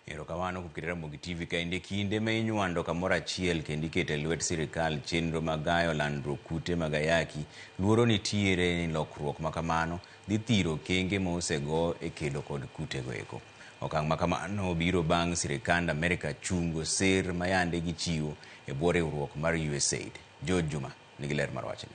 Erokamano kuom keto Ramogi TV kaendi e kinde ma inywando kamoro achiel kendo iketo e lwet sirikal chenro mag gayo landruok kute mag ayaki, luoro nitiere ni lokruok ma kamano dhi thiro okenge ma osego e kedo kod kutego eko. Okang' ma kamano biro bang' sirikand Amerika chungo ser ma yande gichiwo e bwo riwruok mar USAID. George Juma nigi ler mar wachni.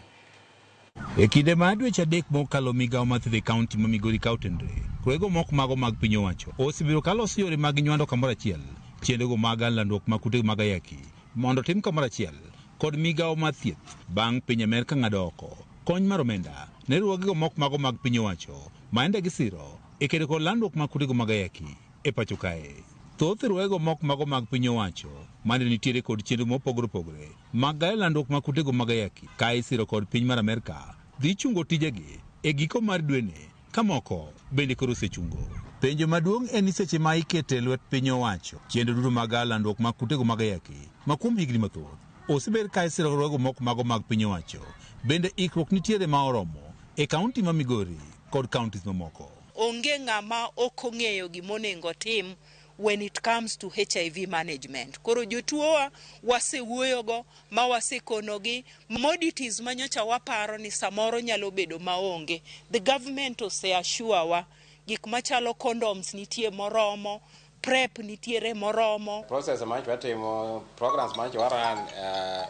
E kinde mar dweche 3 mokalo, migawo mar thieth e kaunti ma Migori ka otenre kwego mok mago mag piny owacho osebedo ka loso yore mag nywando kamoro achiel chenrogo mag landruok mag kute mag ayaki mondo otim kamoro achiel kod migawo mar thieth bang' piny Amerka ng'ado oko kony mar omenda ne riwruogego mok mago mag piny owacho ma ende gisiro e kedo kod landruok mag kutego mag ayaki e pacho kae. Thoth riwruogego mok mago mag piny owacho mane nitiere kod chenro mopogore opogore mag gayo landruok mag kutego mag ayaki ka isiro kod piny mar Amerka dhi chungo tijegi e giko mar dweni ka moko bende koro osechungo. Penjo maduong' en ni seche ma ikete e lwet piny owacho chenro duto mag gayo landruok mag kutego mag ayaki ma kuom higni mathoth osebed ka isiro riwruogego mok mago mag piny owacho, bende ikruok nitiere ma oromo e kaunti ma Migori kod counties mamoko. Onge ng'ama ok ong'eyo gima onego otim when it comes to HIV management. Koro jotuowa wasewuoyogo ma wasekonogi commodities manyocha waparo ni samoro nyalo bedo maonge. The government ose assure wa gik machalo condoms nitie moromo, PrEP nitiere moromo. Process manyocha watimo, programs manyocha waran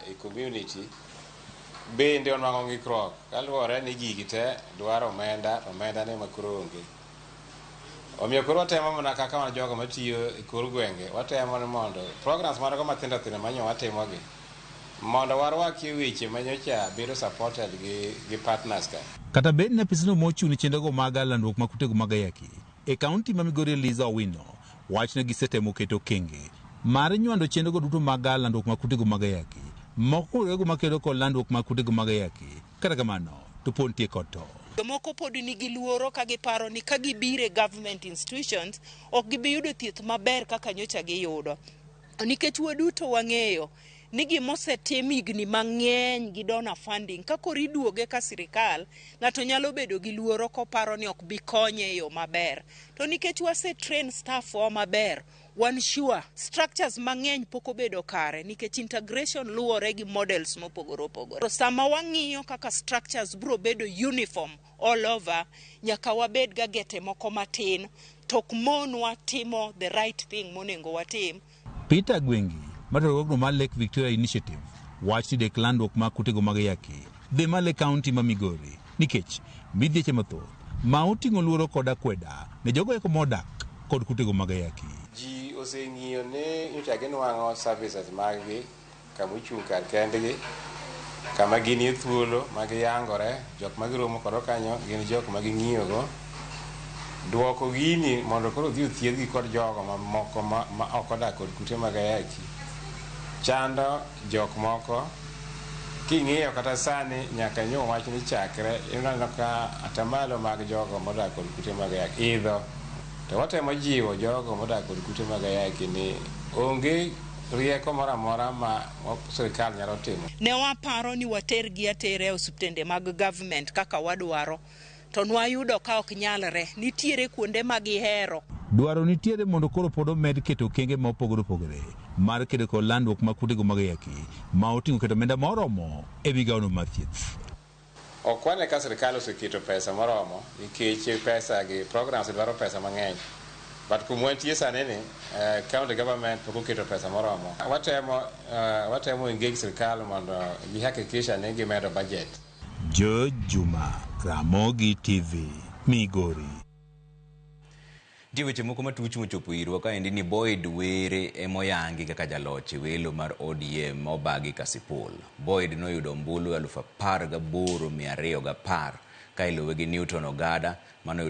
e community bende onwang'o ng'ikruok kaluwore ni gigi te dwaro omenda to omenda ne makoro onge. Omiyo koro watemo mana kaka wan jogo matiyo e kor gwenge, watemo ni mondo programs manago matindo tindo manyo watimogi mondo warwakie weche manyocha bedo supported gi partners ka. Kata bed ni apisno mochung' ne chenrogo mag landruok mag kutego mag ayaki e kaunti ma Migori Eliza Owino wacho ni gisetemo keto okenge mar nywando chenrogo duto mag landruok mag kutego mag ayaki moko kuom riwruoge makedo kod landruok mag kutego mag ayaki kata kamano to pod nitie kod to. Jomoko pod nigi luoro ka giparo ni ka gibiro e government institutions ok gibi yudo thieth maber kaka nyocha giyudo. Nikech waduto wang'eyo ni gimosetim higni mang'eny gi donor funding ka koro iduoge ka sirikal, ng'ato nyalo bedo gi luoro koparo ni ok bi konye e yo maber. To nikech wase train staff wa maber, wan sure structures mang'eny pok obedo kare nikech integration luwore gi models mopogore opogore. Sama wang'iyo kaka structures biro bedo uniform all over, nyaka wabed ga gete moko matin to ok monwa timo the right thing monego watim. Peter Gwengi mar riwruogno mar Lake Victoria Initiative wacho ni dek landruok mag kutego mag ayaki dhi malo e kaunti ma Migori nikech midhieche mathoth ma oting'o luoro kod akweda ne jogo eko modak kod kutego mag ayaki. Ji oseng'iyo ni nyocha ginwang'o services mag-gi kama ochung' kar kendgi, kama ginie thuolo ma giyangore, jok ma giromo kodo kanyo gin jok ma ging'iyogo. Duoko gini mondo koro odhi othiedhgi kod jogo mamoko ma ok odak kod kute mag ayaki chando jok moko. King'iyo kata sani nyaka nyo wach ni chakre ineno ka atamalo mag jogo modak kod kute mag ayaki idho. To watemo jiwo jogo modak kod kute mag ayaki ni onge rieko moro amora ma sirikal nyalo timo. Ne waparo ni watergi atera e osiptende mag government kaka wadwaro, to nwayudo ka ok nyalre. Nitiere kuonde ma gihero. Dwaro nitiere mondo koro pod omed keto okenge ma opogore opogore mar kedo kod landruok mag kutego mag ayaki ma oting'o keto omenda moromo e migawono mar thieth. Ok wane ka sirikal oseketo pesa moromo nikech pesa gi programs dwaro pesa mang'eny. But kuma wantie sani ni county government pok oketo pesa moromo. Watemo engage sirikal mondo gihakikisha ni gimedo budget. George Juma, Ramogi TV, Migori. Nitie weche moko matuch mochopo irwa kaendi ni Boyd Were emoyangi kaka jaloch e welo mar ODM mobagi Kasipul. Boyd noyudo ombulu 18,210 ka iluwe gi Newton Ogada manoyudo